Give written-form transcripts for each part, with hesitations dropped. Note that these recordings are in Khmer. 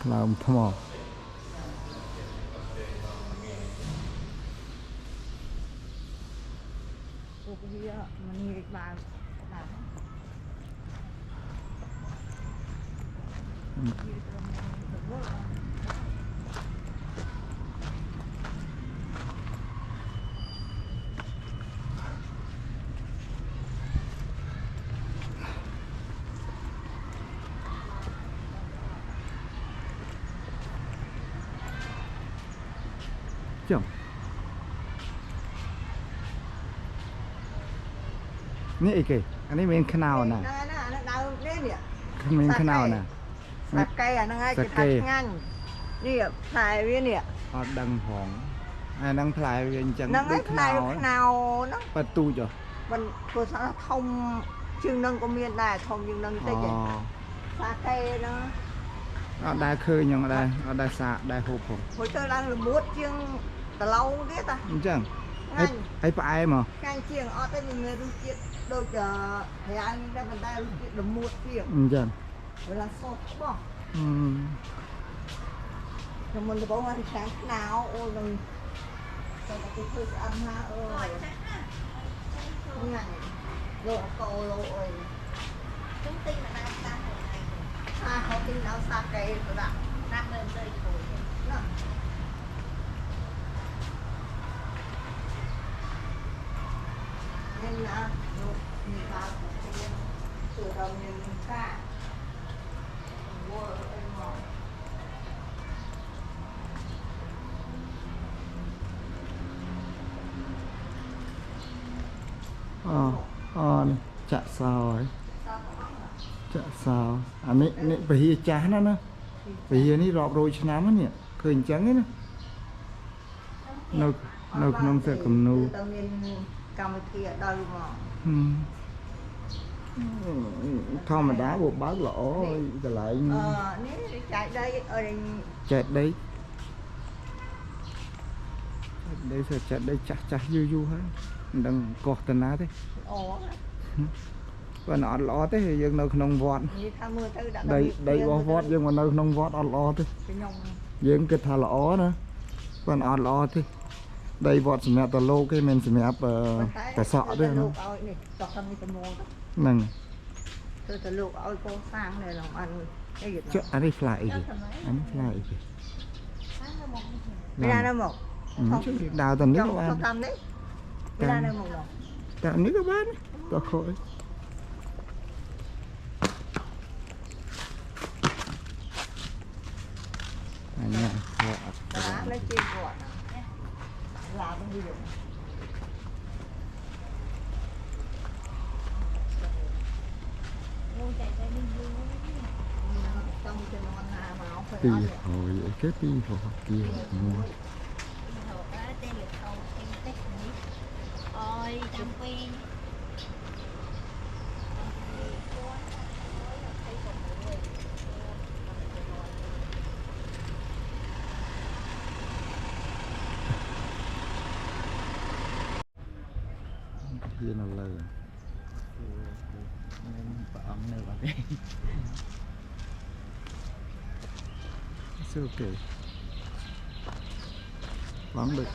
ថ្លើមថ្ម ពួកវាមិនងាយបានបាទ ចុះនេះអីគេអានេះមានខ្នោណា ហ្នឹងណាអានេះដើមនេះនេះ គ្មានខ្នោណា សាកេអាហ្នឹងឯងគេថាឆ្ងាញ់នេះផ្លែវានេះ អត់ដឹងផងអាហ្នឹងផ្លែវាអញ្ចឹង ហ្នឹងឯងផ្លែខ្នោហ្នឹង បើទូចហ៎ មិនព្រោះថាធំជាងនឹងក៏មានដែរធំជាងនឹងតិចឯងសាកេហ្នឹង អត់ដែលឃើញហ្នឹងដែរអត់ដែលសាកដែលហូបផង ព្រោះទៅឡើងល្មួតជាងដឡងទៀតតា អញ្ចឹងហើយហើយផ្អែមហ៎ ឆ្ងាញ់ជាងអត់ទេវាមានរសជាតិដូចរាងដែរប៉ុន្តែរសជាតិល្មួតជាង អញ្ចឹង វាឡើងសក្បោះខ្ញុំមុនដំបូងអត់ខាងខ្នោអូនឹងតែគេធ្វើស្អាតណាស់អើយញ៉ាំលោកកោលោកអើយ ខ្ញុំទិញមកតាមតាមខ្លួនឯង សាเขาទិញដល់សាកេទៅដាក់ តាមមើលទៅគួយ ណាមានណាលោកមានបាមានទៅដល់មានកាវល់អីមក អូអូនេះចាក់សោហើយចាក់សោអានេះនេះពហិចាស់ណាស់ណាពហិនេះរាប់រយឆ្នាំហ្នឹងនេះឃើញអញ្ចឹងឯណានៅក្នុងស្រុកគំនូ ទៅមានកម្មវិធីដល់មក ធម្មតាបើបើកល្អកន្លែង នេះចែកដីអើយ ចែកដីដីសចែកដីចាស់ចាស់យូរយូរហើយមិនដឹងកោះទៅណាទេ អូ បើអត់ល្អទេយើងនៅក្នុងវត្ត និយាយថាមើលទៅដាក់ ដីដីរបស់វត្តយើងមកនៅក្នុងវត្តអត់ល្អទេ ខ្ញុំ យើងគិតថាល្អណាបើអត់ល្អទេដីវត្តសម្រាប់តលោកទេមិនសម្រាប់ប្រសក់ទេណា លោកឲ្យនេះតោះតាមនេះប្រមូល ហ្នឹង ទៅទៅលោកឲ្យកសាងនេះឡងអត់អី ចុះអានេះផ្លែអីគេអានេះផ្លែអីគេ ពេលណានៅមក ជួយដើរតាមនេះក៏បាន តាមនេះពេលណានៅមក តាមនេះក៏បានតោះខូចអញ្ញាវត្ត នៅជាវត្តឡាទៅវិញ ពីហើយអីគេពីហោពីមួយ អើយចាំពី ហ៊ាននៅលើ ព្រះអង្គនៅបាត់ទេ សួរគេបងដូច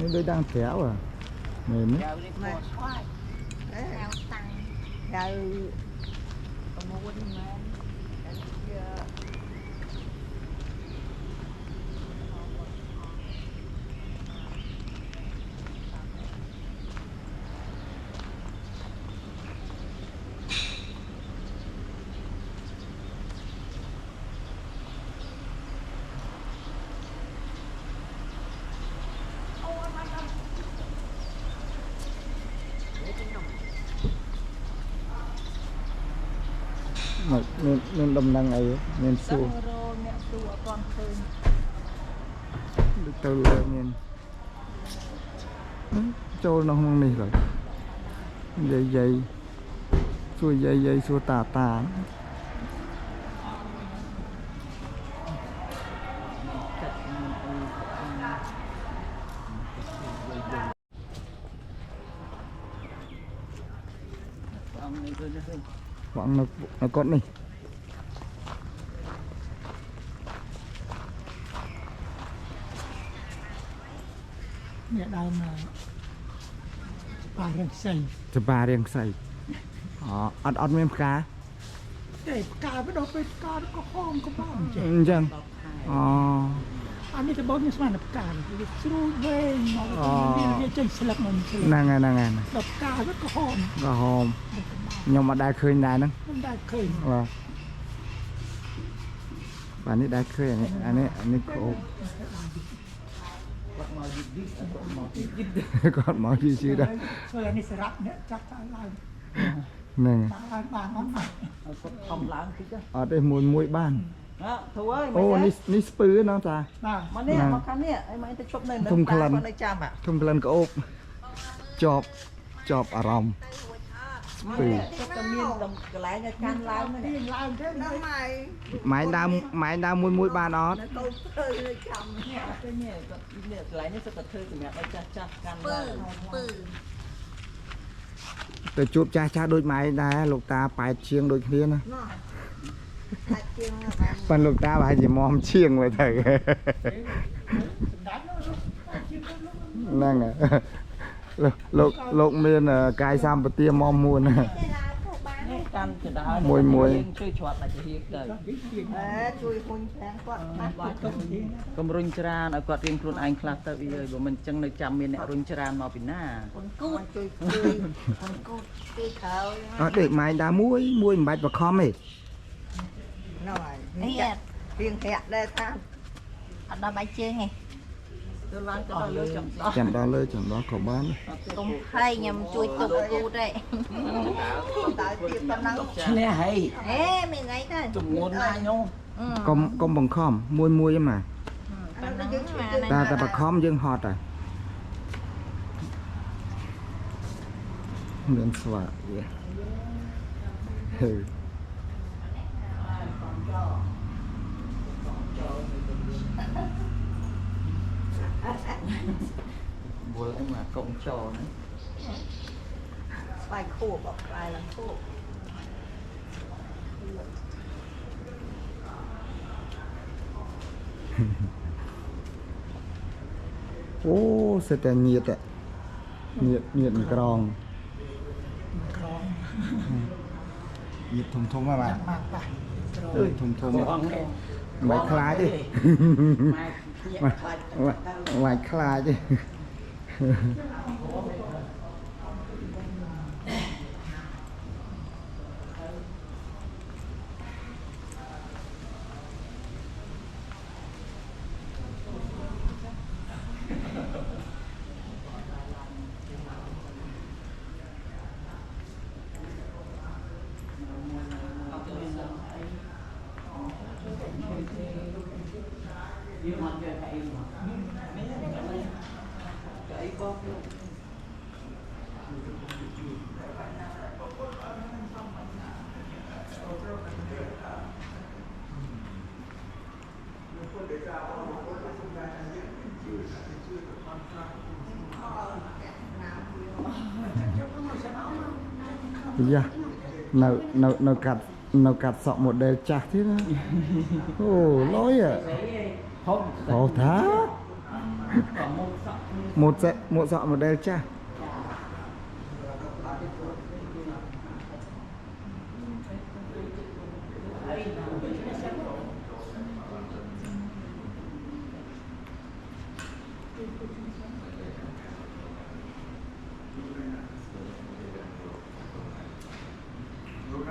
នេះដូចដើមត្រាវហ៎មែនទេ មែន ស្វាយ ដើម តាំង ដើមប្រមូល 4មែនតែជាមានដំណឹងអីមានសួរ អ្នកសួរអត់ទាន់ឃើញដូចទៅលើមានចូលក្នុងនេះឡើយយាយយាយសួរយាយយាយសួរតាតាបងនៅកត់នេះនេះដើមបារៀងខ្សីបារៀងខ្សីអត់អត់មានផ្កាទេផ្កាវាដល់ពេលផ្កាក៏ហមក៏បងអញ្ចឹងអូអានេះដំបូងខ្ញុំស្មានតែផ្កាវាស្រួយវែងមកវាចេញស្លឹកមកហ្នឹងហើយហ្នឹងហើយដល់ផ្កាវាក៏ហមក៏ហមខ្ញុំអត់ដែលឃើញដែរហ្នឹង ខ្ញុំដែរឃើញបាទបាទនេះដែរឃើញអានេះអានេះក្អូបគាត់មកយឺតយឺតដែរ ធ្វើអានេះសម្រាប់អ្នកចាស់ថាឡើង ហ្នឹង ឡើងបានអត់ គាត់ខំឡើងតិច អត់ទេមួយមួយបាន ហ៎ធូរអើយអូនេះនេះស្ពឺណោះតាបាទមកនេះមកខាងនេះអីមកទៅជប់នៅនឹងគាត់នៅចាំ ធំក្លិនក្អូបជាប់ជាប់អារម្មណ៍ស្ពឺ គាត់តែមានកន្លែងឲ្យកាន់ឡើងនេះឡើងទេ ហ្នឹងហើយ ម៉ែដើមម៉ែដើមមួយមួយបានអត់ នៅកូនធ្វើនៅចាំ នេះអត់ទេនេះគាត់នេះកន្លែងនេះសិតតែធ្វើសម្រាប់ឲ្យចាស់ចាស់កាន់ឡើង ពឺ ទៅជួបចាស់ចាស់ដូចម៉ែដែរលោកតាប៉ែតជាងដូចគ្នាណា ណោះតែជាងបាន ប៉ុន្តែលោកតាប្រហែលជាមជាងមើលទៅហ្នឹងលោកលោកមានកាយសម្បទាមមួន ទេឡើងទៅបាន កាន់ចដើ មួយមួយ ជួយច្រត់តែជាហៀកទៅ ជួយហ៊ុញប្រាំងគាត់ខ្លះ បាទកុំរុញច្រានឲ្យគាត់រៀងខ្លួនឯងខ្លះទៅអីហើយបើមិនចឹងនៅចាំមានអ្នករុញច្រានមកពីណា កូនគូត ជួយជួយ កូនគូតពីក្រោយ អត់ដូចម៉ែដើមមួយមួយមិនបាច់បខំទេ ហ្នឹងហើយ នេះ រៀងធាក់ដែរថា អត់ដល់បាយជើងទេ ទៅឡើងទៅដល់លើចាំដល់ ចាំដល់លើចាំដល់ក៏បាន កុំភ័យខ្ញុំជួយទុកគូតទេ តើទៀតប៉ុណ្ណឹង ឈ្នះហើយ អេមានអីទៅ ចំនួនណាខ្ញុំ កុំបង្ខំមួយមួយហ្នឹងណា អានោះយើងជួយ តែបខំយើងហត់ហើយមានស្វាយហឺ វល់អីមកកុំចោលហ្នឹង ស្វាយខួបអត់ស្វាយឡើងខួប អូសិតតែញៀតញៀតញៀតក្រង ក្រង ញៀតធំធំហ៎បាទ បាទបាទ ធំធំ បង មិនខ្លាចទេ ម៉ែខ្លាច មិនខ្លាចទេ យ៉ានៅនៅនៅកាត់នៅកាត់សក់ model ចាស់ទៀតណាអូលយ ហូប ហូថាម៉ូតម៉ូតសក់ model ចាស់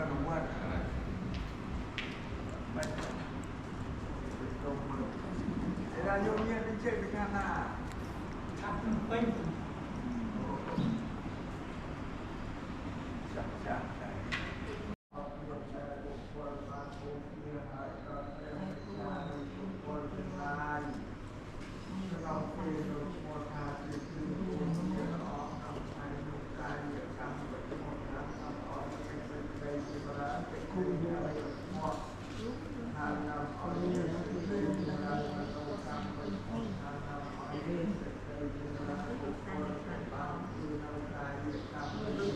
នៅក្នុងវត្តមិនទៅមើលឯណាយកញាតិចេញពីខាងណា ខាងពេញ ចាស់ចាស់ដែរអរគុណចាស់បុគ្គលបានពុទ្ធជាហើយដល់ព្រះចាស់បុគ្គលទាំងឡាយក្នុងពេលលោកឈ្មោះថាជាគឺជាល្អក្នុងថ្ងៃនោះកាយកម្មវិជ្ជាតាមតាមអរគុណសេចក្តីជាប្រាតិគុណហើយឈ្មោះហើយនាំអរគុណសេចក្តីមនោកម្មវិជ្ជាតាមតាមអរគុណសេចក្តីជាប្រាបុគ្គលទាំងបានគឺនៅកាយកម្មវិជ្ជា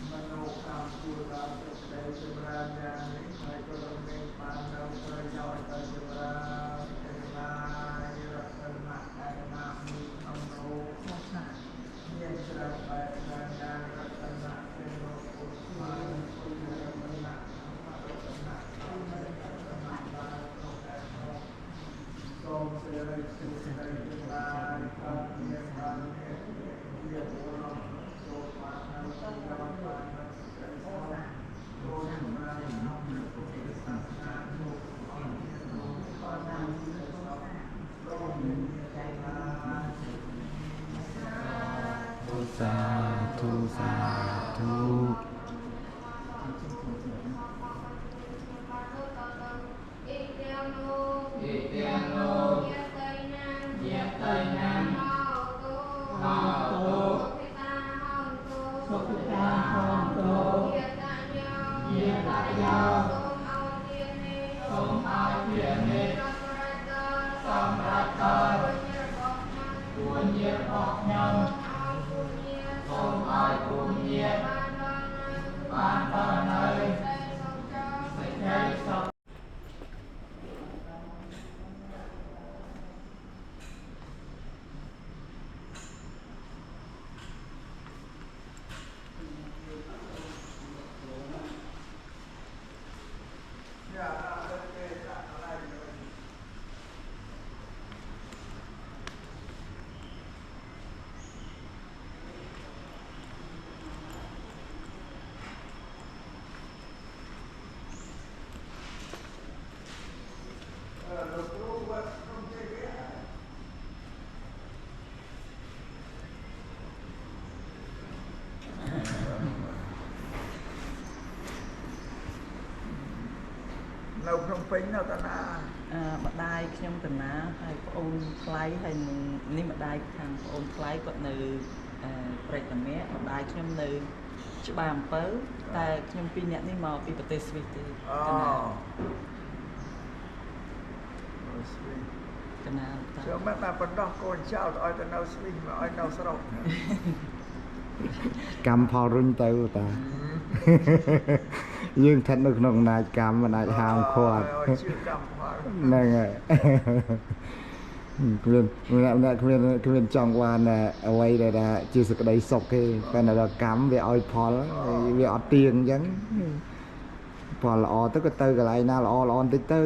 មនោកម្មគួរដល់សេចក្តីចម្រើនយ៉ាងនេះហើយក៏រមែងបាននៅប្រយោជន៍ដល់ចម្រើនទាំងឡាយរតនៈដែលណាមានក្នុងនោះមានច្រើនបែបច្រើនយ៉ាងរតនៈเป็นលោកពុទ្ធបានគុណរតនៈរតនៈរតនៈបានក្នុងតែក្នុងសូមសិរីសួស្តីទាំងឡាយបានមានបានមានជាបុរសចូលបាននៅក្នុងបាននៅសេចក្តីសុខចូលចម្រើនក្នុងព្រះពុទ្ធសាសនាលោកអរគុណលោកបានមានសុខព្រមមានใจឡាសាធុសាធុ สาธุสาธุ នៅក្នុងពេញនៅតាណា ម្ដាយខ្ញុំតាណាហើយប្អូនថ្លៃហើយនឹងនេះម្ដាយខាងប្អូនថ្លៃគាត់នៅព្រែកតាមាក់ម្ដាយខ្ញុំនៅច្បារអំពៅតែខ្ញុំពីរនាក់នេះមកពីប្រទេសស្វីសទេ អូស្វីស កណា ចូលមកតែបណ្ដោះកូនចៅឲ្យទៅនៅស្វីសមកឲ្យនៅស្រុក កម្មផលរុញទៅតា យើងស្ថិតនៅក្នុងអំណាចកម្មមិនអាចហាមឃាត់ ជឿកម្មផល ហ្នឹងហើយគ្មានម្នាក់ម្នាក់គ្មានគ្មានចង់បានអ្វីដែលថាជាសក្តីសុខទេតែដល់កម្មវាឲ្យផលវាអត់ទៀងអញ្ចឹងផលល្អទៅក៏ទៅកន្លែងណាល្អល្អបន្តិចទៅ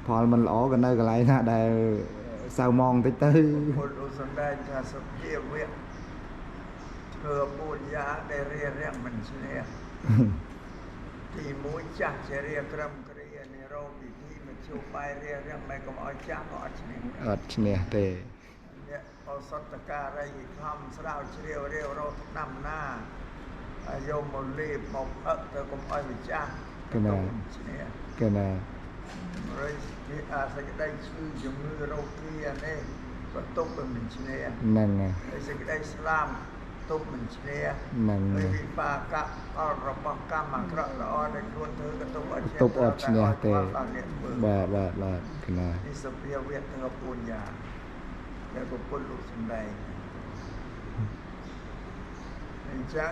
ផលមិនល្អក៏នៅកន្លែងណាដែលសៅមងបន្តិចទៅ ពុទ្ធលោកសម្ដែងថាសភាវៈធ្វើបួនយ៉ាងដែលរារាំងមិនឈ្នះទី1ចាស់ជារាក្រមគ្រានិរោពិធីមធ្យោបាយរារាំងមិនកុំឲ្យចាស់ក៏អត់ឈ្នះ អត់ឈ្នះទេ អ្នកឱសថការីខំស្រាវជ្រាវរាវរកឆ្នាំណាហើយយកមកលេបមកអឹកទៅកុំឲ្យម្ចាស់ កណា ឈ្នះ កណា រិយពីអាសេចក្តីឈឺជំងឺរោគានេះក៏ទុកទៅមិនឈ្នះ ហ្នឹងហើយ ហើយសេចក្តីស្លាប់ទុកមិនឈ្នះ ហ្នឹង ហើយ ហើយ វិបាកៈផលរបស់កម្មអាក្រក់ល្អដែលខ្លួនធ្វើក៏ទុកអត់ឈ្នះ ទុកអត់ឈ្នះទេ ដល់អ្នកធ្វើ បាទបាទបាទកណា នេះសភាវៈទាំង4យ៉ាងដែលព្រះពុទ្ធលោកសម្ដែងអញ្ចឹង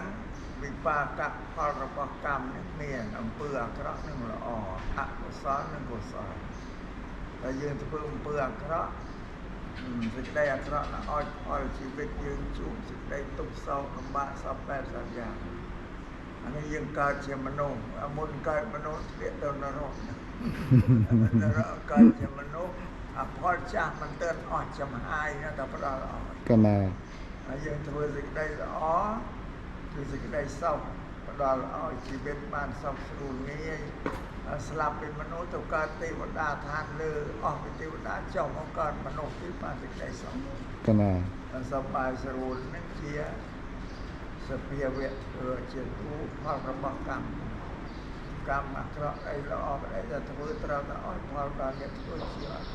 វិបាកៈផលរបស់កម្មនេះមានអំពើអាក្រក់និងល្អអកុសលនិងកុសលតែយើងធ្វើអំពើអាក្រក់សេចក្តីអាក្រក់ណាឲ្យផលជីវិតយើងជួបសេចក្តីទុក្ខសោកលំបាកសពបែបសពយ៉ាងអានេះយើងកើតជាមនុស្សអាមុនកើតមនុស្សធ្លាក់ទៅនរកនរកកើតជាមនុស្សអាផលចាស់មិនទាន់អស់ចំហាយណាតែផ្ដល់ឲ្យក ណា ហើយយើងធ្វើសេចក្តីល្អគឺសេចក្តីសុខផ្ដល់ឲ្យជីវិតបានសុខស្រួលងាយហើយស្លាប់ពីមនុស្សទៅកើតទេវតាឋានលើអស់ពីទេវតាចុះមកកើតមនុស្សទៀតបានសេចក្តីសុខ កណា សប្បាយស្រួលនឹងជាសភាវៈធ្វើជាទូផលរបស់កម្មកម្មអាក្រក់អីល្អអីដែលធ្វើត្រូវតែឲ្យផលដល់អ្នកធ្វើជាអត់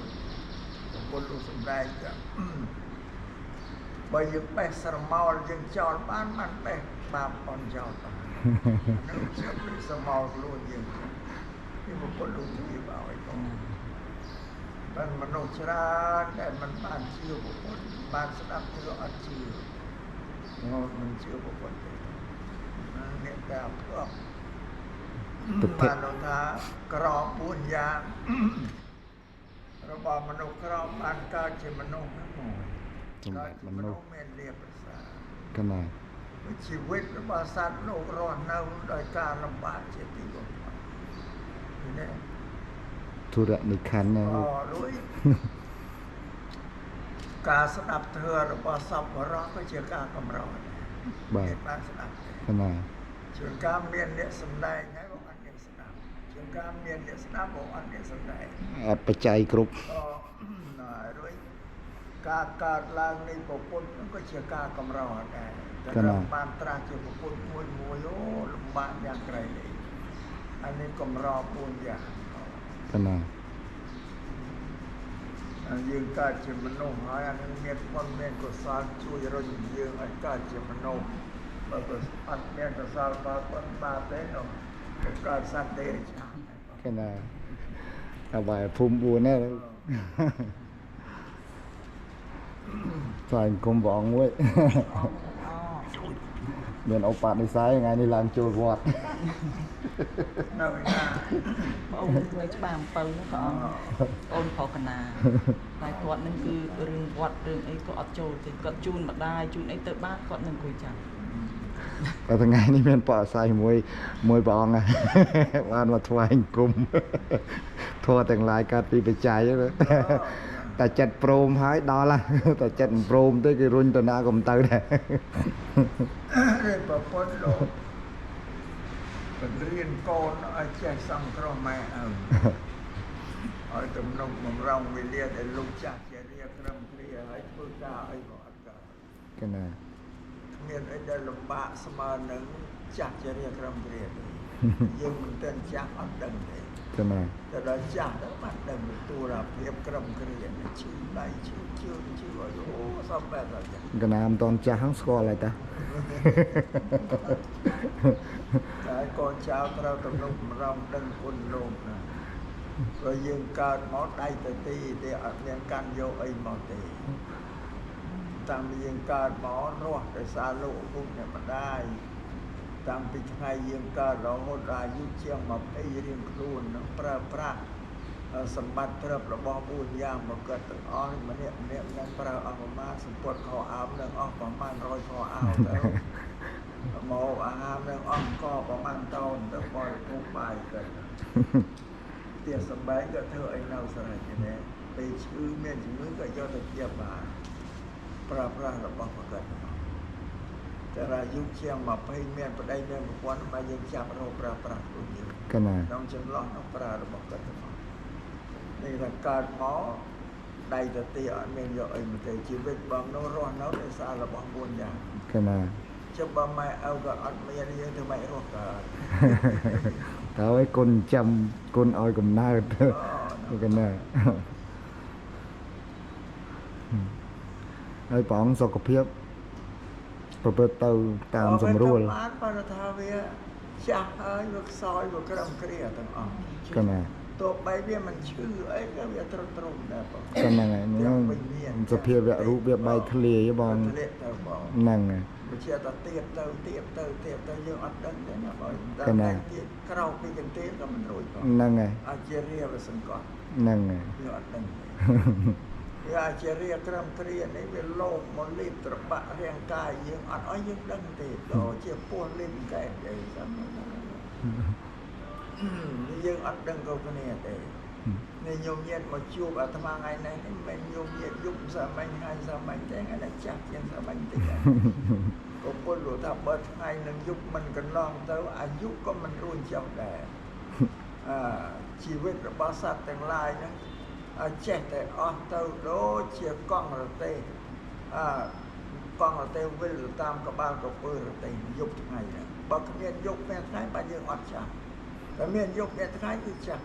ពុទ្ធលោកសម្ដែងចាបើយើងបេះស្រមោលយើងចោលបានបានបេះបាបអនចោលបាននឹងជាស្រមោលខ្លួនយើងនេះពុទ្ធលោកនិយាយឲ្យបងបានមនុស្សច្រើនដែលមិនបានជឿពុទ្ធបានស្ដាប់ធ្វើអត់ជឿមិនជឿពុទ្ធទេអ្នកដែលផ្អប់ ទិដ្ឋិ បានលោកថាក្រ4យ៉ាងរបស់មនុស្សក្របានកើតជាមនុស្សហ្នឹងមួយ សម្រាប់មនុស្ស មានលាភប្រសាទ កណា ជីវិតរបស់សត្វលោករស់នៅដោយការលំបាកជាទីបំផុតនេះ ធុរនិខណ្ឌណា អ លោក រួយការស្ដាប់ធម៌របស់សប្បុរសក៏ជាការកម្រដែរ បាទ បានស្ដាប់ទេ កណា ជួនកាលមានអ្នកសម្ដែងហើយបងអត់អ្នកស្ដាប់ជួនកាលមានអ្នកស្ដាប់បងអត់អ្នកសម្ដែង អត់បច្ច័យគ្រប់ អណែរួយការកើតឡើងនៃប្រពន្ធហ្នឹងក៏ជាការកម្រដែរតែបានត្រាស់ជាប្រពន្ធមួយមួយអូលំបាកយ៉ាងក្រៃលែងអានេះកម្រ4យ៉ាង កណា យើងកើតជាមនុស្សហើយអានឹងមានបុណ្យមានកុសលជួយរុញយើងឲ្យកើតជាមនុស្សបើក៏អត់មានកុសលបើបុណ្យបាបទេនោះកើតសត្វទេរិឆានក ណាអបាយភូមិ4ណាថ្លែងគុំព្រះអង្គមួយមានឧបនិស្ស័យថ្ងៃនេះឡើងចូលវត្ត នៅណា បងអូននៅច្បារអំពៅហ្នឹងព្រះអង្គអូនប្រុសកណាតែគាត់នឹងគឺរឿងវត្តរឿងអីក៏អត់ចូលទេគាត់ជូនម្ដាយជូនអីទៅបានគាត់នឹងអង្គុយចាំ តែថ្ងៃនេះមានបរិស័យមួយមួយព្រះអង្គ បានមកថ្វាយអង្គមធម៌ទាំងឡាយកើតពីបច្ច័យហ្នឹងតែចិត្តព្រមហើយដល់ហើយតែចិត្តមិនព្រមទេគេរុញទៅណាក៏មិនទៅដែរ រឿងប្រពន្ធលោកបង្រៀនកូនឲ្យចេះសង្គ្រោះម៉ែឪឲ្យទំនុកបំរុងវេលាដែលលោកចាស់ជារាក្រឹមគ្រាហើយធ្វើការអីក៏អត់កើត កណា គ្មានអីដែលលំបាកស្មើនឹងចាស់ជារាក្រឹមគ្រាទេយើងមិនទាន់ចាស់អត់ដឹងទេ កណា តែដល់ចាស់ទៅបានដឹងពីទូរភាពក្រឹមគ្រានេះឈឺដៃឈឺជើងឈឺអីអូសំបែបដល់ចាស់ កណាមិនតន់ចាស់ហ្នឹងស្គាល់ហើយតា តែកូនចៅត្រូវទំនុកបំរុងដឹងគុណលោកណាព្រោះយើងកើតមកដៃទៅទីទេអត់មានកាន់យកអីមកទេ តាំងពីយើងកើតមករស់ដោយសារលោកឪពុកអ្នកម្ដាយតាំងពីថ្ងៃយើងកើតរហូតដល់អាយុជាង20រៀងខ្លួននឹងប្រើប្រាស់សម្បត្តិទ្រព្យរបស់4យ៉ាងមកកើតទាំងអស់ម្នាក់ម្នាក់នឹងប្រើអស់ប្រមាណសម្ពត់ខោអាវនឹងអស់ប្រមាណ100ខោអាវទៅមកអាហារនឹងអស់កប្រមាណតោនទៅបរិភោគបាយទៅផ្ទះសម្បែងក៏ធ្វើឲ្យនៅស្រេចដែរពេលឈឺមានជំងឺក៏យកទៅព្យាបាលប្រើប្រាស់របស់ប្រកាសតែអាយុជាង20មានប្តីមានប្រពន្ធបើយើងចាប់រកប្រើប្រាស់ខ្លួនយើង កណា ក្នុងចន្លោះនោះប្រើរបស់គាត់ទាំងអស់នេះថាកើតមកដៃទៅទីអត់មានយកអីមកទេជីវិតបងនោះរស់នៅដោយសាររបស់4យ៉ាង កណា ចុះបើម៉ែឪក៏អត់មានយើងធ្វើម៉េចរស់កើត តើឲ្យគុណចាំគុណឲ្យកំណើតកណាហើយព្រះអង្គសុខភាពប្រព្រឹត្តទៅតាមសម្រួល បានបើថាវាចាស់ហើយវាខ្សោយវាក្រំគ្រាទាំងអស់ កណា ទោះបីវាមិនឈឺអីក៏វាទ្រុឌទ្រោមដែរបង កណាហ្នឹងសភាវៈរូបវាបែកធ្លាយបង ធ្លាក់ទៅបង ហ្នឹងហើយ វាជាតែទៀបទៅទៀបទៅទៀបទៅយើងអត់ដឹងទេណាបងតែទៀតក្រោកពីកន្ទេលក៏មិនរួចបង ហ្នឹងហើយ អាចជារាវាសង្កត់ ហ្នឹងហើយ យើងអត់ដឹងវាអាចជារាក្រំគ្រានេះវាលោភមកលៀបត្របាក់រាងកាយយើងអត់ឲ្យយើងដឹងទេដល់ជាពោះលៀមកែបអីសំយើងអត់ដឹងក៏គ្នាទេនេះញោមញាតមកជួបអាត្មាថ្ងៃនេះមិនមែនញោមញាតយប់សាមញ្ញថ្ងៃសាមញ្ញទេថ្ងៃនេះចាស់ជាងសាមញ្ញតិចក៏ពលលោកថាបើថ្ងៃនឹងយប់មិនកន្លងទៅអាយុក៏មិនរួចចុះដែរជីវិតរបស់សត្វទាំងឡាយហ្នឹងចេះតែអស់ទៅដូចជាកង់រទេះកង់រទេះវិលទៅតាមក្បាលកពើរទេះយប់ថ្ងៃហ្នឹងបើគ្មានយប់មានថ្ងៃបាទយើងអត់ចាស់តែមានយប់មានថ្ងៃគឺចាស់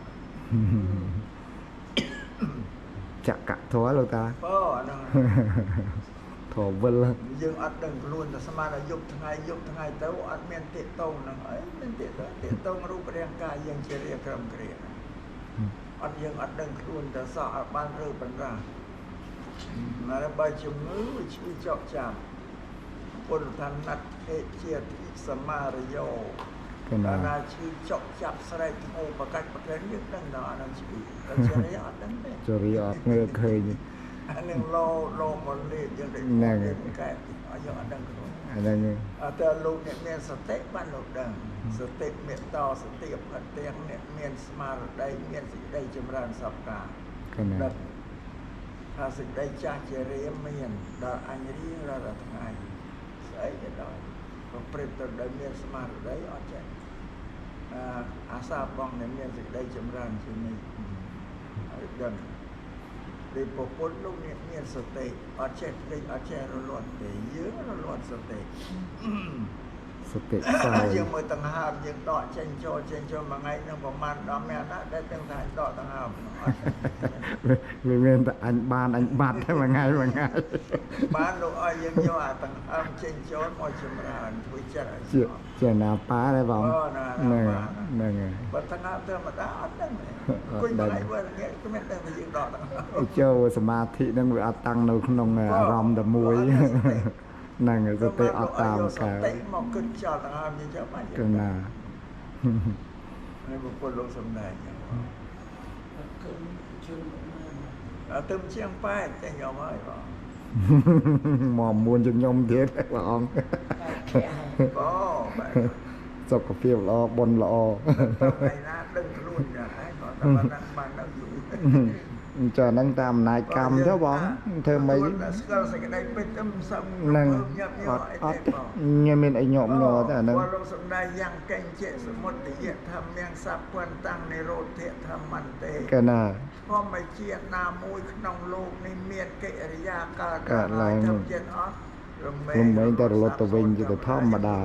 ចក្រធម៌លោកតា បើអាហ្នឹង ធម៌វិល យើងអត់ដឹងខ្លួនតែស្មានតែយប់ថ្ងៃយប់ថ្ងៃទៅអត់មានទាក់ទងហ្នឹងអីមានទាក់ទងទាក់ទងរូបរាងកាយយើងជារាក្រមគ្រាអត់យើងអត់ដឹងខ្លួនតែសោះអត់បានរើបណ្ដាមកបើជំងឺវាឈឺចោកចាំពុទ្ធថាណដ្ឋិជាធិសមារយោ កណា ណាឈឺចុកចាប់ស្រែកធ្ងោបកាច់ប្រកែនយើងដឹងដល់អានឹងឈឺតែជារាអត់ដឹងទេ ចរិយាអត់ងើឃើញ អានឹងលោលោមកលេបយើង ហ្នឹង កែយើងអត់ដឹងខ្លួន អាហ្នឹង អត់តែលោកអ្នកមានសតិបានលោកដឹងសតិមេត្តាសតិអត់ទាំងអ្នកមានស្មារតីមានសេចក្តីចម្រើនសពការ កណា ដឹងថាសេចក្តីចាស់ជារាមានដល់អញរៀងរាល់ថ្ងៃស្អីក៏ដោយប្រព្រឹត្តទៅដោយមានស្មារតីអត់ចេះអាសាបងដែលមានសេចក្តីចម្រើនជានេះហើយដឹងពីពុទ្ធលោកអ្នកមានសតិអត់ចេះភ្លេចអត់ចេះរលត់ទេយើងរលត់សតិ សតិខ្សោយ យើងមើលដង្ហើមយើងដកចេញចូលចេញចូលមួយថ្ងៃនឹងប្រហែល10នាក់ណាដែលដឹងថាដកដង្ហើម វាមានតែអញបានអញបាត់តែមួយថ្ងៃមួយថ្ងៃ បានលោកឲ្យយើងយកអាដង្ហើមចេញចូលមកចម្រើនធ្វើចិត្តឲ្យ ជាជាណាប៉ាដែរបង ហ្នឹង ហ្នឹងហើយ បើដង្ហើមធម្មតាអត់ដឹងទេគុញមួយថ្ងៃមើលងាកគឺមិនដឹងថាយើងដកដង្ហើម ចូលសមាធិហ្នឹងវាអត់តាំងនៅក្នុងអារម្មណ៍តែមួយហ្នឹងហើយសតិអត់តាមកើត សតិមកគិតចោលដង្ហើមយើងចោលបាច់ កណា នេះបុគ្គលលោកសំដែង គឺជឿមក អត់ទៅជាងប៉ែតតែខ្ញុំហើយបង មកមួនជាងខ្ញុំទៀតព្រះអង្គ បងបាទ សុខភាពល្អបុណ្យល្អ ថ្ងៃណាដឹងខ្លួនយ៉ាងណាក៏តែបានបាននៅយូរ អញ្ចឹងហ្នឹងតាមអំណាចកម្មទៅបងធ្វើម៉េច ស្គាល់សេចក្តីពិតទៅមិនសូវ ហ្នឹង ញាប់ញ័ អត់ រអី អត់ ទេបង ញ៉ាំមានអីញាប់ញ័រទេអាហ្នឹង បងលោកសំដែងយ៉ាងកេញជាសមុទយធម្មំសពន្តាំងនិរោធៈធម្មន្ទេ កណា ធម្មជាតិណាមួយក្នុងលោកនេះមានកិរិយាកើត កើតឡើង ធម្មជាតិអត់រមែ រមែងតែរលត់ទៅវិញជាទៅធម្មតា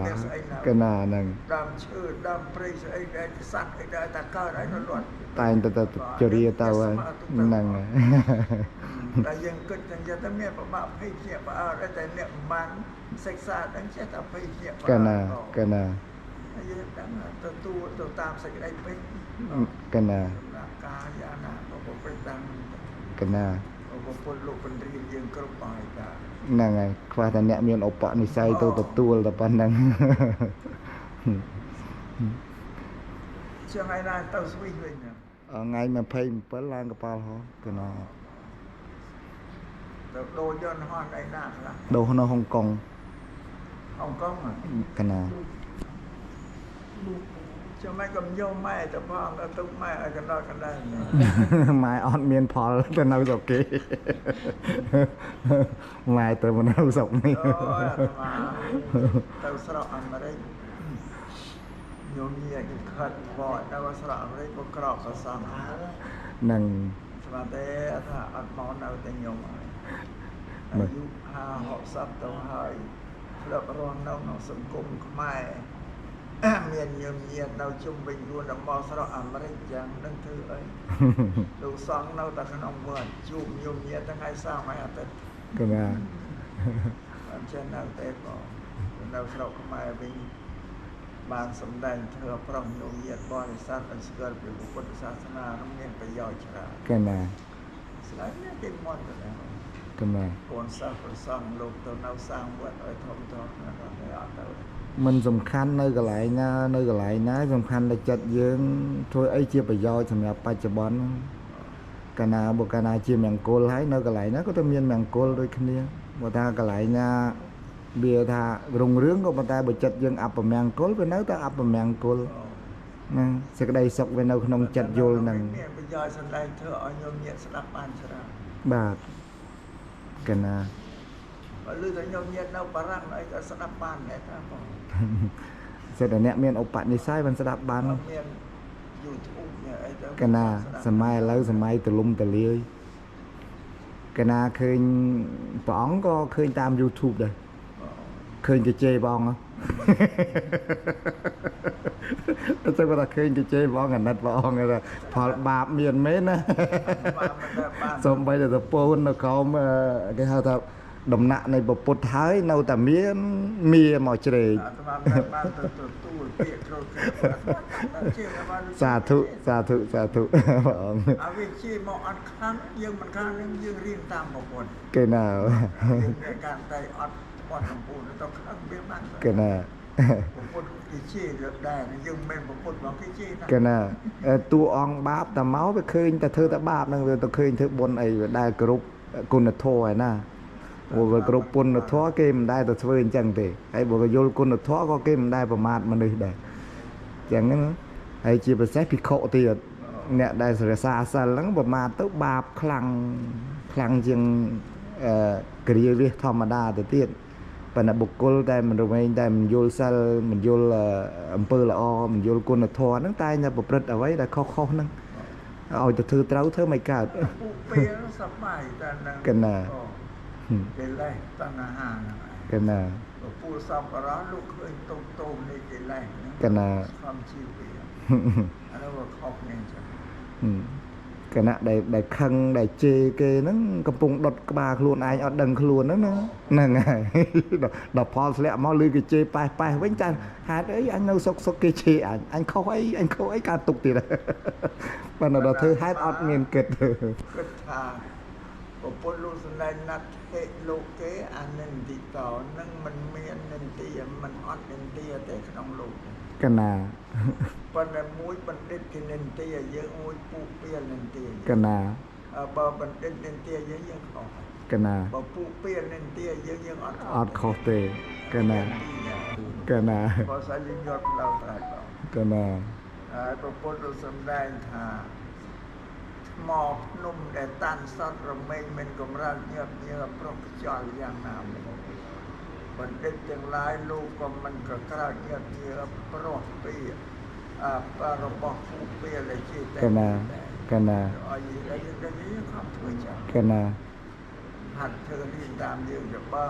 កណាហ្នឹង ដើមឈើដើមព្រៃស្អីដែលសត្វអីដែលតែកើតហើយរលត់ តែងតែទៅចរិយាទៅហើយហ្នឹងហើយ តែយើងគិតចឹងទៅមានប្របាក់ភ័យភ្ញាក់ផ្អើលតែអ្នកមិនបានសិក្សាដឹងចេះតែភ័យភ្ញាក់ផ្អើល កណាកណា ហើយយើងដឹងទទួលទៅតាមសេចក្តីពិត កណា សម្រាប់ការយ៉ាងណាក៏ប្រព្រឹត្តតាមក ណា ពុទ្ធលោកបង្រៀនយើងគ្រប់ហើយតា ហ្នឹងហើយខ្វះតែអ្នកមានឧបនិស្ស័យទៅទទួលតែប៉ុណ្្នឹង ជាងថ្ងៃណាទៅស្វីសវិញណា ថ្ងៃ27ឡើងកប៉ាល់ហោះកណោ ទៅដូរយន្តហោះឯណាខ្លះ ដូរនៅហុងកុង ហុងកុងហ៎ កណា ចាំមិនកំយកម៉ែទៅផងទៅទុកម៉ែឲ្យកណ្ដោលកណ្ដែង ម៉ែអត់មានផលទៅនៅស្រុកគេម៉ែទៅមកនៅស្រុកនេះ អូយអាត្មាទៅស្រុកអាមេរិកញោមញាតិគេខិតបកទៅស្រុកអាមេរិកក៏ក្រកក៏សំ ហ្នឹង ស្មាទេថាអត់មកនៅតែញោមហើយអាយុ50 60ទៅហើយធ្លាប់រស់នៅក្នុងសង្គមខ្មែរមានញោមញាតិនៅជុំវិញខ្លួនដល់មកស្រុកអាមេរិកយ៉ាងនឹងធ្វើអីលោកសង្ឃនៅតែក្នុងវត្តជួបញោមញាតិថ្ងៃសៅរ៍ថ្ងៃអាទិត្យ កណា អញ្ចឹងនៅតែក៏នៅស្រុកខ្មែរវិញបានសម្ដែងធ្វើប្រុសញោមញាតិបរិស័ទឲ្យស្គាល់ពីពុទ្ធសាសនានោះមានប្រយោជន៍ច្រើន កណា ស្លាយនេះគេមន់ទៅដែរ កណា កូនសិស្សប្រសង់លោកទៅនៅសាងវត្តឲ្យធំធំណាស់តែអត់ទៅ មិនសំខាន់នៅកន្លែងណានៅកន្លែងណាសំខាន់តែចិត្តយើងធ្វើអីជាប្រយោជន៍សម្រាប់បច្ចុប្បន្នកាលណាបើកាលណាជាមង្គលហើយនៅកន្លែងណាក៏ទៅមានមង្គលដូចគ្នាបើថាកន្លែងណាវាថារុងរឿងក៏ប៉ុន្តែបើចិត្តយើងអពមង្គលវានៅតែអពមង្គលណាសេចក្តីសុខវានៅក្នុងចិត្តយល់ហ្នឹង មានប្រយោជន៍សម្ដែងធ្វើឲ្យញោមញាតិស្ដាប់បានច្រើន បាទកណា បើឮតែញោមញាតិនៅបារាំងអីក៏ស្ដាប់បានដែរតាបង សិតតែអ្នកមានឧបនិស្ស័យបានស្ដាប់បាន អត់មាន YouTube មានអីទៅ កណាសម័យឥឡូវសម័យទលំទលាយកណាឃើញព្រះអង្គក៏ឃើញតាម YouTube ដែរឃើញគេជេរព្រះអង្គហ៎ តែគាត់ថាឃើញគេជេរព្រះអង្គអាណិតព្រះអង្គថាផលបាបមានមែនណា បានមិនដែលបាន សូម្បីតែតពូននៅក្រោមគេហៅថាដំណាក់នៃពុទ្ធហើយនៅតែមានមាមកជ្រែក អាត្មាមិនបានទៅទទួលពាក្យគ្រូគ្រូជាបាន សាធុសាធុសាធុព្រះអង្គ អវិជ្ជាមកអត់ខំយើងមិនខាននឹងយើងរៀនតាមប្រពន្ធ គេណា យើងមានការតែអត់អត់កម្ពុជាទៅខឹងវាបាន គេណា ប្រពន្ធគេជេរលើដែរយើងមិនមែនប្រពន្ធរបស់គេជេរណា គេណាតួអង្គបាបតែមកវាឃើញតែធ្វើតែបាបហ្នឹងវាទៅឃើញធ្វើបុណ្យអីវាដែលគោរពគុណធម៌ឯណាព្រោះវាគោរពគុណធម៌គេមិនដែលទៅធ្វើអញ្ចឹងទេហើយបើគេយល់គុណធម៌ក៏គេមិនដែលប្រមាថមនុស្សដែរអញ្ចឹងណាហើយជាពិសេសភិក្ខុទៀតអ្នកដែលរក្សាសិលហ្នឹងប្រមាថទៅបាបខ្លាំងខ្លាំងជាងគ្រាវិសធម្មតាទៅទៀតប៉ុន្តែបុគ្គលតែមិនរមែងតែមិនយល់សិលមិនយល់អំពើល្អមិនយល់គុណធម៌ហ្នឹងតែតែប្រព្រឹត្តអ្វីដែលខុសៗហ្នឹងឲ្យទៅធ្វើត្រូវធ្វើមិនកើត ពូពេលសប្បាយតែនឹង កណា កិលេសតណ្ហាហ្នឹង កណា ពូសប្បុរសលោកឃើញតូបតូបនៃកិលេសហ្នឹង កណា ខំជីវៈអានោះវាខុសគ្នាអញ្ចឹង គណៈដែលខឹងដែលជេរគេហ្នឹងកំពុងដុតក្បាលខ្លួនឯងអត់ដឹងខ្លួនហ្នឹងណាហ្នឹងហើយដល់ផលស្លាក់មកឬគេជេរប៉េះប៉េះវិញចាហេតុអីអញនៅសុកសុកគេជេរអញអញខុសអីអញខុសអីកើតទុកទៀតប៉ុន្តែដល់ធ្វើហេតុអត់មានគិត គិតថាប្រពន្ធលោកសម្ដែងណាត់ហិលោកគេអនិន្ទិតោនឹងមិនមាននិន្ទាមិនអត់និន្ទាទេក្នុងលោក កណា ប៉ុន្តែមួយបណ្ឌិតគេនិន្ទាយើងមួយពូពាលនិន្ទា កណា បើបណ្ឌិតនិន្ទាយើងយើងខុស កណា បើពូពាលនិន្ទាយើងយើងអត់ អត់ខុសទេកណាកណា បើស្អីយើងយកផ្លូវត្រាច់បង កណា ហើយប្រពន្ធលោកសម្ដែងថាថ្មភ្នំដែលតាន់សតរមែងមិនកម្រើកញាប់ញើប្រុសខ្យល់យ៉ាងណាមកបណ្ឌិតទាំងឡាយលោកក៏មិនកក្រើកញាប់ញើប្រុសពីរបស់ពូពាលដែលជាតែ កណាកណា ឲ្យយើងយើងខំធ្វើចឹង កណា ហាត់ធ្វើរៀនតាមយើងទៅបើ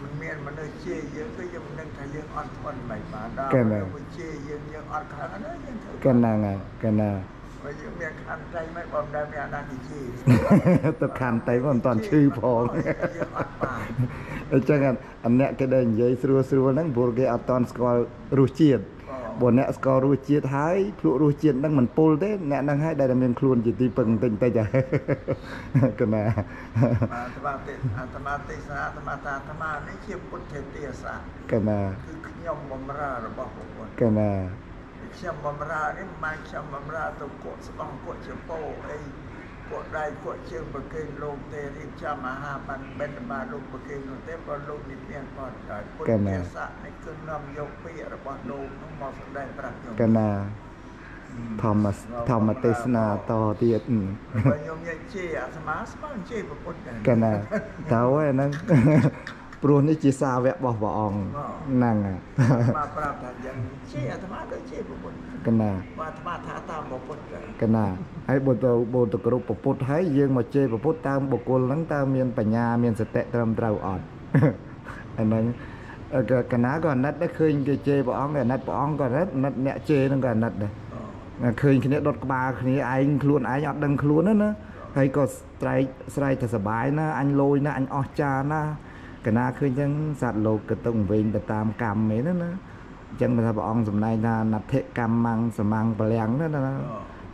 មិនមានមនុស្សជេរយើងគឺយើងមិនដឹងថាយើងអត់ធន់មិនបានដល់ទៅជេរយើងយើងអត់ខឹងណាយើងធ្វើ កណាហើយកណា បើយើងមានខន្តីមិនបើមិនដែលមានអាណាគេជេរ ទៅខន្តីមកមិនតាន់ឈឺផង យើងអត់បាន អញ្ចឹងអាអ្នកគេដែលនិយាយស្រួលស្រួលហ្នឹងព្រោះគេអត់តាន់ស្គាល់រសជាតិ បើអ្នកស្គាល់រសជាតិហើយភ្លក់រសជាតិហ្នឹងមិនពុលទេអ្នកហ្នឹងហើយដែលមានខ្លួនជាទីពឹងបន្តិចតិចហើយកណា អាត្មាទេអាត្មាទេសនាអាត្មាថាអាត្មានេះជាពុទ្ធទេសៈ កណា គឺខ្ញុំបំរើរបស់ព្រះពុទ្ធ កណា ខ្ញុំបំរើនេះមិនបានខ្ញុំបំរើទៅគក់ស្បង់គក់ចពោអីគក់ដៃគក់ជើងប្រគេនលោកទេរៀបចំអាហារបានបិណ្ឌបាតលោកប្រគេននោះទេបើលោកនិព្វានផុតហើយពុទ្ធទេសៈនេះគឺនាំយកពាក្យរបស់លោកនោះមកសម្ដែងប្រាប់ខ្ញុំ កណាធម្មធម្មទេសនាតទៀត បើខ្ញុំនិយាយជេរអាត្មាស្មានជេរព្រះពុទ្ធដែរ កណាតើហើយហ្នឹងព្រោះនេះជាសាវករបស់ព្រះអង្គហ្នឹង មកប្រាប់ថាយ៉ាងជេរអាត្មាដូចជេរព្រះពុទ្ធ កណា មកអាត្មាថាតាមព្រះពុទ្ធដែរ កណាហើយបើទៅបើទៅគ្រប់ព្រះពុទ្ធហើយយើងមកជេរព្រះពុទ្ធតាមបុគ្គលហ្នឹងតើមានបញ្ញាមានសតិត្រឹមត្រូវអត់អាហ្នឹងកណាក៏អាណិតដែរឃើញគេជេរព្រះអង្គអាណិតព្រះអង្គក៏អាណិតអាណិតអ្នកជេរហ្នឹងក៏អាណិតដែរឃើញគ្នាដុតក្បាលគ្នាឯងខ្លួនឯងអត់ដឹងខ្លួនណាហើយក៏ស្រែកស្រែកថាសបាយណាអញលយណាអញអស់ចាណាកណាឃើញចឹងសត្វលោកក៏ទៅវិញទៅតាមកម្មឯណាណាអញ្ចឹងបើថាព្រះអង្គសម្ដែងថាណដ្ឋិកម្មំសមੰបលាំងណាណា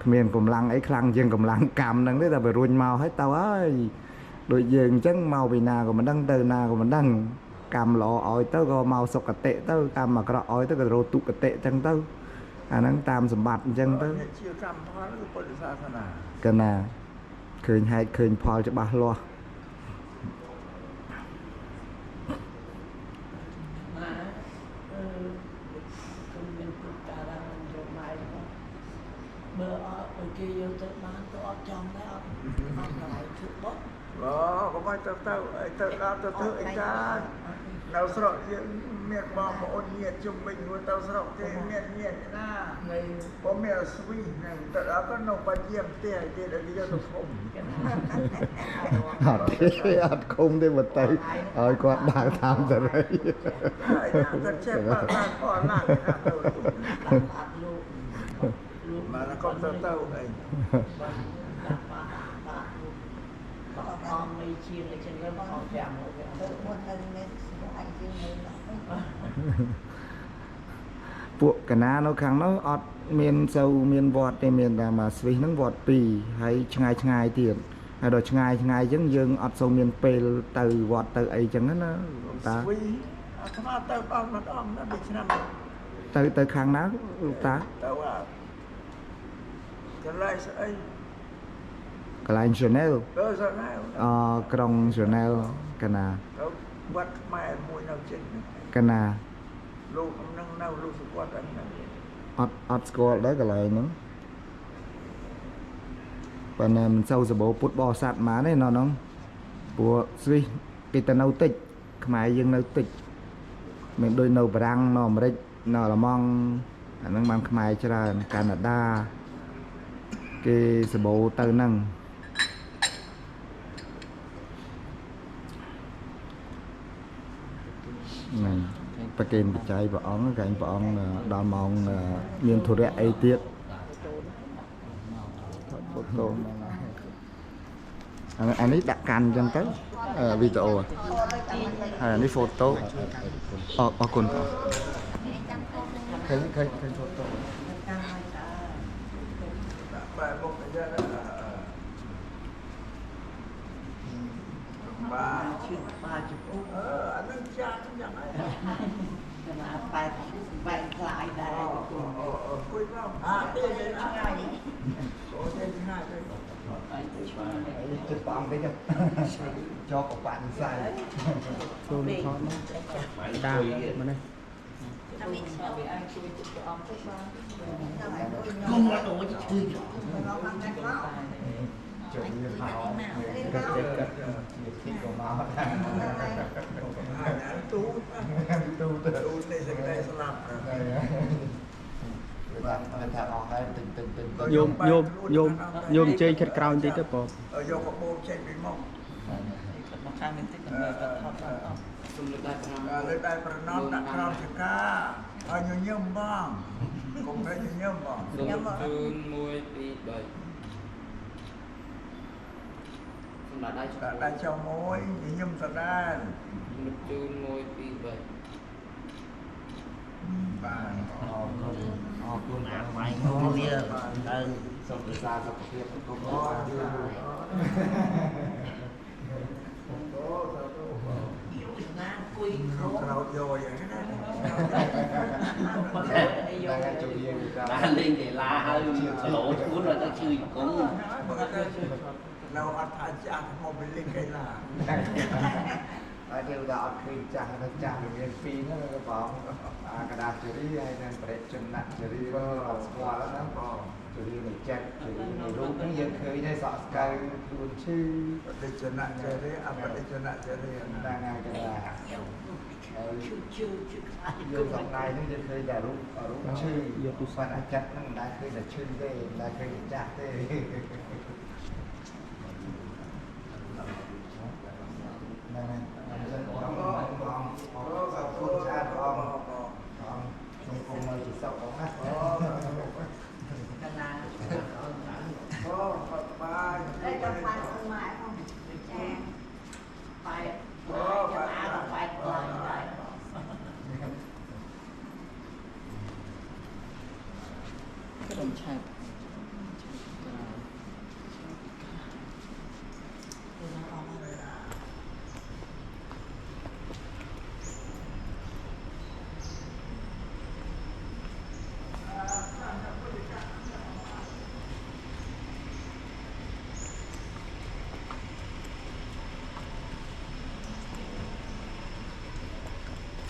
គ្មានកម្លាំងអីខ្លាំងជាងកម្លាំងកម្មហ្នឹងទេតែវារុញមកហើយទៅហើយដូចយើងអញ្ចឹងមកពីណាក៏មិនដឹងទៅណាក៏មិនដឹងកម្មល្អឲ្យទៅក៏មកសុគតិទៅកម្មអាក្រក់ឲ្យទៅក៏រកទុគតិអញ្ចឹងទៅអាហ្នឹងតាមសម្បត្តិអញ្ចឹងទៅ ជាកម្មផលគឺពុទ្ធសាសនា កណាឃើញហេតុឃើញផលច្បាស់លាស់ បើអត់ឲ្យគេយកទៅបានទៅអត់ចង់ដែរអត់អត់កន្លែងធ្វើបុណ្យ អូកុំឲ្យទៅទៅទៅដល់ទៅធ្វើអីកានៅស្រុកយើងមានបងប្អូនញាតិជុំវិញរួចទៅស្រុកគេមានញាតិណា នៅ បើមានស្វីហ្នឹងទៅដល់ក៏នៅបាយាមផ្ទះគេដែលយកទៅឃុំ អត់ទេអត់ឃុំទេបើទៅឲ្យគាត់ដើរតាមសេរី ហើយទៅចេះបាត់បានអត់ណាទៅ អត់លោក មកកុំទៅទៅអី បាទបាទបាទអមអីជាងអីចឹងទៅអម5មក ទៅមុននៅមានស្អាតជាងនៅ ពួកកណានៅខាងនោះអត់មានសូវមានវត្តទេមានតែមកស្វីសហ្នឹងវត្ត2ហើយឆ្ងាយឆ្ងាយទៀតហើយដល់ឆ្ងាយឆ្ងាយចឹងយើងអត់សូវមានពេលទៅវត្តទៅអីចឹងណាតា ស្វីអាត្មាទៅដល់ម្ដងណាពីឆ្នាំ ទៅទៅខាងណាលោកតា ទៅអាកន្លែងស្អី កន្លែង Chanel ទៅ Chanel អក្រុង Chanel កណា ទៅវត្តខ្មែរមួយនៅជិត កណា លោកនឹងនៅលោកសុវត្ថិហ្នឹង អត់អត់ស្គាល់ដែរកន្លែងហ្នឹងប៉ុន្តែមិនសូវសម្បូរពុទ្ធបរិស័ទមកទេណោះហ្នឹងព្រោះស្វីសគេទៅនៅតិចខ្មែរយើងនៅតិចមិនដូចនៅបារាំងនៅអាមេរិកនៅអាល្លឺម៉ង់អាហ្នឹងបានខ្មែរច្រើនកាណាដាគេសម្បូរទៅហ្នឹងហ្នឹងប្រគេនបច្ច័យព្រះអង្គកែងព្រះអង្គដល់ម៉ោងមានធុរៈអីទៀតថតហ្វូតូអានេះដាក់កាន់អញ្ចឹងទៅវីដេអូហើយអានេះហ្វូតូអរគុណបងឃើញឃើញឃើញហ្វូតូ បែបមុខអញ្ចឹងបាទ ឈឺបាទចំពោះ អានឹងចាស់យ៉ាងហ្នឹង ណាបែបបែបខ្លាយដែរ គួយមកអាទេឆ្ងាយអូទេឆ្ងាយទៅ ចិត្តបងតិចចកប៉ាន់សៃ ចូលថតមកតាមមកនេះ គុំអត់អូឈឺ ជួយហៅកាត់កាត់ជាទីក៏មក ដែរទូ ទូទៅ ទូនេះសេចក្តីស្លាប់ បានថាអស់ហើយតិចតិចតិច ញោមញោមញោមញោមអញ្ជើញខិតក្រោយបន្តិចទៅបង យកកបោចេញពីមុខ មកខាងនេះតិចដើម្បីគាត់ថតបានអស់ សូមលើកដៃប្រណម្យ លើកដៃប្រណម្យដាក់ក្រោមចកាឲ្យញញឹមបងកុំភ្លេចញញឹមបង សូមជូន1 2 3សូមដាក់ដៃ ដាក់ដៃចុះមួយញញឹមដដែល ជូន1 2 3 បាទ អរគុណ អាថ្លៃគ្នាឡើង សុខសាសុខភាពគុំអរយូរ អូសាធុ ណាអង្គុយ ក្រោតយកយ៉ាងណា បានលេងកីឡាហើយគីឡូធ្ងន់ទៅឈឺជង្គង់ នៅអត់ថាចាស់មកលេងកីឡា ហើយគេដល់អត់ឃើញចាស់ទៅចាស់វាមានពីរហ្នឹងក៏បងអាកដាជរីហើយនឹងប្រេជនៈជរីអត់ស្គាល់ណាបងជរីនៃចិត្តជរីនៃរូបហ្នឹងយើងឃើញហើយសក់ស្កៅខ្លួនឈឺ បដិជនៈជរីអបដិជនៈជរី ហ្នឹងហើយកដា ឈឺឈឺឈឺខ្លាច យើងសំដៃហ្នឹងយើងឃើញតែរូបរូបឈឺយកទូរស័ព្ទអាចិត្តហ្នឹងមិនដែលឃើញតែឈឺទេមិនដែលឃើញតែចាស់ទេហ្នឹងហើយបងបងអរគុណច្រើនបងបងខ្ញុំគុំនៅជាសុខបងណា កណា អូបបាយ តែចង់បានអ៊ំម៉ែផង ចា បែបអូបែបបែបបែប ក្រុមឆាប់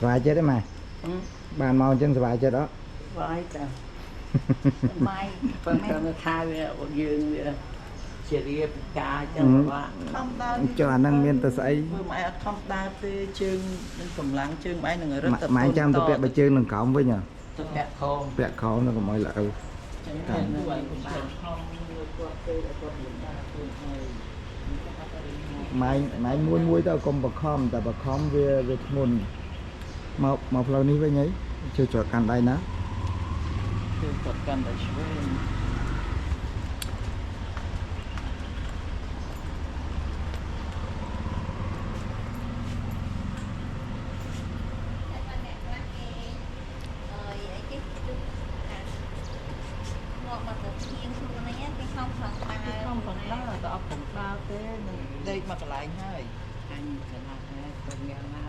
សប្បាយចិត្តទេម៉ែបានមកអញ្ចឹងសប្បាយចិត្តអត់ សប្បាយតា សប្បាយ ប៉ុន្តែថាវាយើងវាជារៀបការចឹងបាទ ខំដើរ ចុះអាហ្នឹងមានទៅស្អី ធ្វើម៉ែអត់ខំដើរទេជើងនឹងកម្លាំងជើងម៉ែនឹងរឹត ម៉ែចាំទៅពាក់បើជើងនឹងក្រោមវិញហ៎ ទៅពាក់ខោ ពាក់ខោនឹងកុំឲ្យល្អៅ ចឹងតែនឹងខំគាត់ពេលគាត់មានដើរខ្លួនហើយ ម៉ែម៉ែមួយមួយទៅកុំបខំតែបខំវាវាធ្ងន់មកមកផ្លូវនេះវិញហីជួយច្រកកាន់ដៃណា គឺគាត់កាន់ដៃឆ្វេង តែអ្នកខ្លះគេអើយអីគេគឺមកមកទៅធៀងខ្លួននេះគេខំប្រឹងដើរ ខំប្រឹងដើរតែអត់ប្រឹងដើរទេនឹងដេកមកកន្លែងហើយ អញកន្លះហើយទៅញ៉ាំណា